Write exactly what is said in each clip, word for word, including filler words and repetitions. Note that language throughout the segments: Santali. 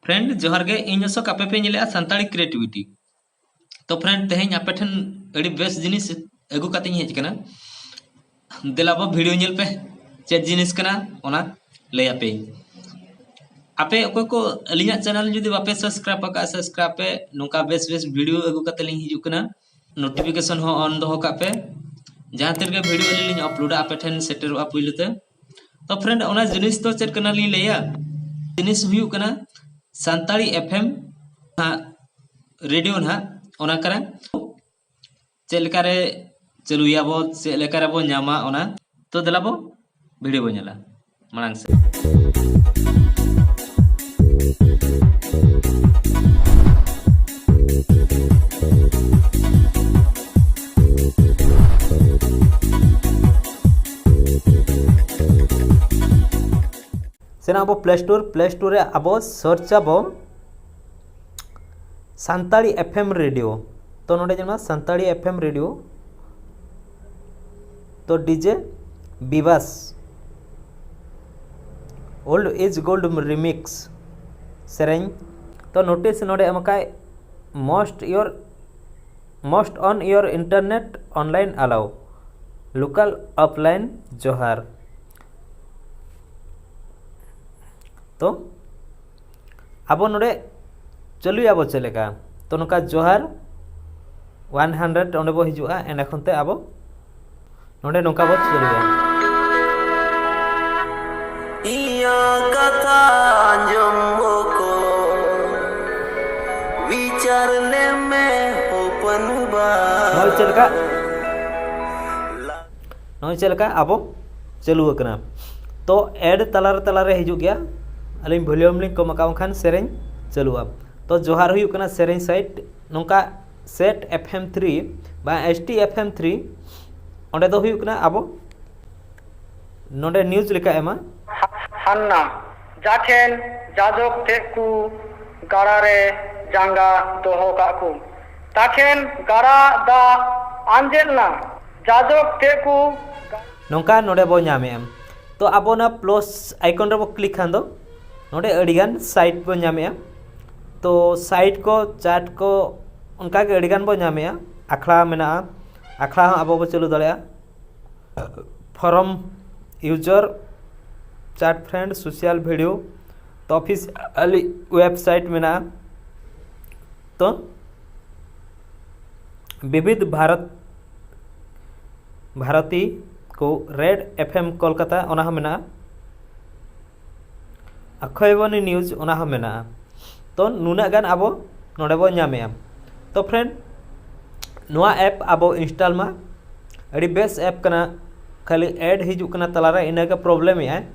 Friend ᱡᱚᱦᱟᱨ ᱜᱮ, ᱤᱧ ᱚᱥᱳᱠ, ᱟᱯᱮ ᱯᱮ ᱧᱮᱞᱮᱜᱼᱟ ᱥᱟᱱᱛᱟᱲᱤ Creativity᱾ ᱛᱚ friend, ᱛᱮᱦᱮᱧ ᱟᱯᱮ ᱴᱷᱮᱱ ᱟᱹᱰᱤ ᱵᱮᱥ ᱡᱤᱱᱤᱥ ᱟᱹᱜᱩ ᱠᱟᱛᱮᱧ ᱦᱮᱡ ᱟᱠᱟᱱᱟ᱾ ᱫᱮᱞᱟ ᱵᱚ video ᱧᱮᱞ ᱯᱮ, ᱪᱮᱫ ᱡᱤᱱᱤᱥ ᱠᱟᱱᱟ ᱚᱱᱟ ᱞᱟᱹᱭ ᱟᱯᱮᱭᱟᱹᱧ᱾ ᱟᱯᱮ ᱚᱠᱚᱭ ᱠᱚ ᱟᱹᱞᱤᱧᱟᱜ channel ᱡᱩᱫᱤ ᱵᱟᱯᱮ subscribe ᱟᱠᱟᱫᱼᱟ, subscribe ᱯᱮ᱾ ᱱᱚᱝᱠᱟ ᱵᱮᱥ ᱵᱮᱥ video ᱟᱹᱜᱩ ᱠᱟᱛᱮ ᱞᱤᱧ ᱦᱤᱡᱩᱜ ᱠᱟᱱᱟ᱾ Notification ᱦᱚᱸ on ᱫᱚᱦᱚ ᱠᱟᱜ ᱯᱮ, ᱡᱟᱦᱟᱸ ᱛᱤ ᱨᱮᱜᱮ video ᱟᱹᱞᱤᱧ ᱞᱤᱧ uploadᱟ ᱟᱯᱮ ᱴᱷᱮᱱ ᱥᱮᱴᱮᱨᱚᱜᱼᱟ ᱯᱩᱭᱞᱩ ᱛᱮ᱾ ᱛᱚ friend, ᱚᱱᱟ ᱡᱤᱱᱤᱥ ᱫᱚ ᱪᱮᱫ ᱠᱟᱱᱟ ᱞᱤᱧ ᱞᱟᱹᱭᱟ? ᱡᱤᱱᱤᱥ ᱦᱩᱭᱩᱜ ᱠᱟᱱᱟ ᱥᱟᱱᱛᱟᱲᱤ F M ᱱᱟᱦᱟᱜ, radio ᱱᱟᱦᱟᱜ, ᱚᱱᱟ ᱠᱟᱱᱟ᱾ ᱪᱮᱫ ᱞᱮᱠᱟᱨᱮ ᱪᱟᱹᱞᱩᱭᱟᱵᱚ, ᱪᱮᱫ ᱞᱮᱠᱟᱨᱮᱵᱚ ᱧᱟᱢᱟ ᱚᱱᱟ, ᱛᱚ ᱫᱮᱞᱟ ᱵᱚ video ᱵᱚ ᱧᱮᱞᱟ ᱢᱟᱲᱟᱝ ᱥᱮᱫ᱾ ᱥᱮᱱᱟᱜ ᱟᱵᱚ Play Store, Play Store ᱨᱮ ᱟᱵᱚ search ᱟᱵᱚ ᱥᱟᱱᱛᱟᱲᱤ F M radio᱾ ᱛᱚ ᱱᱚᱰᱮ ᱧᱮᱞ ᱢᱮ ᱥᱟᱱᱛᱟᱲᱤ F M radio, ᱛᱚ D J ᱵᱤᱵᱟᱥ Old is Gold remix ᱥᱮᱨᱮᱧ᱾ ᱛᱚ notice ᱱᱚᱰᱮ ᱮᱢ ᱟᱠᱟᱫ most your, most on your internet online allow, local offline ᱡᱚᱦᱟᱨ᱾ ᱛᱚ ᱟᱵᱚ ᱱᱚᱰᱮ ᱪᱟᱹᱞᱩᱭᱟᱵᱚ ᱪᱮᱫ ᱞᱮᱠᱟ? ᱛᱚ ᱱᱚᱝᱠᱟ ᱡᱚᱦᱟᱨ one hundred ᱚᱸᱰᱮ ᱵᱚ ᱦᱤᱡᱩᱜᱼᱟ, ᱮᱸᱰᱮ ᱠᱷᱚᱱ ᱛᱮ ᱟᱵᱚ ᱱᱚᱰᱮ ᱱᱚᱝᱠᱟ ᱵᱚ ᱪᱟᱹᱞᱩᱭᱟ᱾ ᱤᱧᱟᱹᱜ ᱠᱟᱛᱷᱟ ᱟᱸᱡᱚᱢ ᱵᱚᱠᱚ, ᱵᱤᱪᱟᱨ ᱞᱮᱢᱮ ᱦᱚᱯᱚᱱ ᱵᱟ᱾ ᱱᱚᱜᱼᱚᱭ ᱪᱮᱫ ᱞᱮᱠᱟ, ᱱᱚᱜᱼᱚᱭ ᱪᱮᱫ ᱞᱮᱠᱟ ᱟᱵᱚ ᱪᱟᱹᱞᱩ ᱟᱠᱟᱱᱟ᱾ ᱛᱚ ad ᱛᱟᱞᱟᱨᱮ ᱛᱟᱞᱟᱨᱮ ᱦᱤᱡᱩᱜ ᱜᱮᱭᱟ, ᱟᱹᱞᱤᱧ volume ᱞᱤᱧ ᱠᱚᱢ ᱟᱠᱟᱫ, ᱵᱟᱝᱠᱷᱟᱱ ᱥᱮᱨᱮᱧ ᱪᱟᱹᱞᱩᱜᱼᱟ᱾ ᱛᱚ ᱡᱚᱦᱟᱨ ᱦᱩᱭᱩᱜ ᱠᱟᱱᱟ ᱥᱮᱨᱮᱧ site, ᱱᱚᱝᱠᱟ Set F M three ᱵᱟ S T F M three, ᱚᱸᱰᱮ ᱫᱚ ᱦᱩᱭᱩᱜ ᱠᱟᱱᱟ ᱟᱵᱚ ᱱᱚᱰᱮ news ᱞᱮᱠᱟ ᱮᱢᱟ᱾ ᱦᱟᱱᱱᱟ, ᱡᱟᱠᱷᱮᱱ ᱡᱟᱡᱚᱠ ᱛᱮᱫ ᱠᱚ ᱜᱟᱰᱟ ᱨᱮ ᱡᱟᱸᱜᱟ ᱫᱚᱦᱚ ᱠᱟᱜ ᱠᱚ, ᱛᱟᱠᱷᱮᱱ ᱜᱟᱰᱟ ᱫᱟᱜ ᱟᱸᱡᱮᱫ ᱱᱟ, ᱡᱟᱡᱚᱠ ᱛᱮᱫ ᱠᱚ᱾ ᱱᱚᱝᱠᱟ ᱱᱚᱰᱮ ᱵᱚ ᱧᱟᱢᱮᱜᱼᱟ᱾ ᱛᱚ ᱟᱵᱚ ᱚᱱᱟ plus icon ᱨᱮᱵᱚ click ᱠᱷᱟᱱ ᱫᱚ ᱱᱚᱰᱮ ᱟᱹᱰᱤᱜᱟᱱ ᱥᱟᱭᱤᱴ ᱵᱚᱱ ᱧᱟᱢᱮᱜᱼᱟ᱾ ᱛᱚ ᱥᱟᱭᱤᱴ ᱠᱚ, ᱪᱟᱴ ᱠᱚ, ᱚᱱᱠᱟᱜᱮ ᱟᱹᱰᱤᱜᱟᱱ ᱵᱚᱱ ᱧᱟᱢᱮᱜᱼᱟ᱾ ᱟᱠᱷᱲᱟ ᱢᱮᱱᱟᱜᱼᱟ, ᱟᱠᱷᱲᱟ ᱦᱚᱸ ᱟᱵᱚ ᱵᱚ ᱪᱟᱹᱞᱩ ᱫᱟᱲᱮᱭᱟᱜᱼᱟ᱾ Forum, user, chat friend, social video, ᱛᱚ ᱚᱯᱷᱤᱥᱤᱭᱟᱞᱤ ᱣᱮᱵᱥᱟᱭᱤᱴ ᱢᱮᱱᱟᱜᱼᱟ᱾ ᱛᱚ ᱵᱤᱵᱤᱫᱷ ᱵᱷᱟᱨᱚᱛ, ᱵᱷᱟᱨᱚᱛᱤ ᱠᱚ, ᱨᱮᱰ ᱮᱯᱷ ᱮᱢ ᱠᱳᱞᱠᱟᱛᱟ, ᱚᱱᱟ ᱦᱚᱸ ᱢᱮᱱᱟᱜᱼᱟ᱾ ᱚᱠᱠᱷᱚᱭᱵᱟᱱᱤ ᱱᱤᱭᱩᱡᱽ, ᱚᱱᱟ ᱦᱚᱸ ᱢᱮᱱᱟᱜᱼᱟ᱾ ᱛᱚ ᱱᱩᱱᱟᱹᱜ ᱜᱟᱱ ᱟᱵᱚ ᱱᱚᱰᱮ ᱵᱚᱱ ᱧᱟᱢᱮᱜᱼᱟ᱾ ᱛᱚ ᱯᱷᱨᱮᱱᱰ, ᱱᱚᱣᱟ ᱮᱯ ᱟᱵᱚ ᱤᱱᱥᱴᱚᱞ ᱢᱟ᱾ ᱟᱹᱰᱤ ᱵᱮᱥ ᱮᱯ ᱠᱟᱱᱟ, ᱠᱷᱟᱹᱞᱤ ᱮᱰ ᱦᱤᱡᱩᱜ ᱠᱟᱱᱟ ᱛᱟᱞᱟᱨᱮ, ᱤᱱᱟᱹᱜᱮ ᱯᱨᱚᱵᱞᱮᱢ ᱮᱫᱟᱭ᱾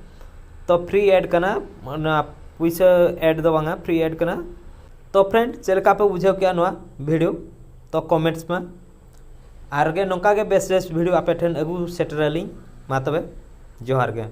ᱛᱚ ᱯᱷᱨᱤ ᱮᱰ ᱠᱟᱱᱟ, ᱚᱱᱟ ᱯᱩᱭᱥᱟᱹ ᱮᱰ ᱫᱚ ᱵᱟᱝᱟ, ᱯᱷᱨᱤ ᱮᱰ ᱠᱟᱱᱟ᱾ ᱛᱚ ᱯᱷᱨᱮᱱᱰ, ᱪᱮᱫ ᱞᱮᱠᱟ ᱯᱮ ᱵᱩᱡᱷᱟᱹᱣ ᱠᱮᱜᱼᱟ ᱱᱚᱣᱟ ᱵᱷᱤᱰᱤᱭᱳ? ᱛᱚ ᱠᱚᱢᱮᱱᱴᱥ ᱢᱟ᱾ ᱟᱨ ᱜᱮ ᱱᱚᱝᱠᱟ ᱜᱮ ᱵᱮᱥ ᱵᱮᱥ ᱵᱷᱤᱰᱤᱭᱳ ᱟᱯᱮ ᱴᱷᱮᱱ ᱟᱹᱜᱩ ᱥᱮᱴᱮᱨᱟᱞᱤᱧ᱾ ᱢᱟ ᱛᱚᱵᱮ, ᱡᱚᱦᱟᱨ ᱜᱮ᱾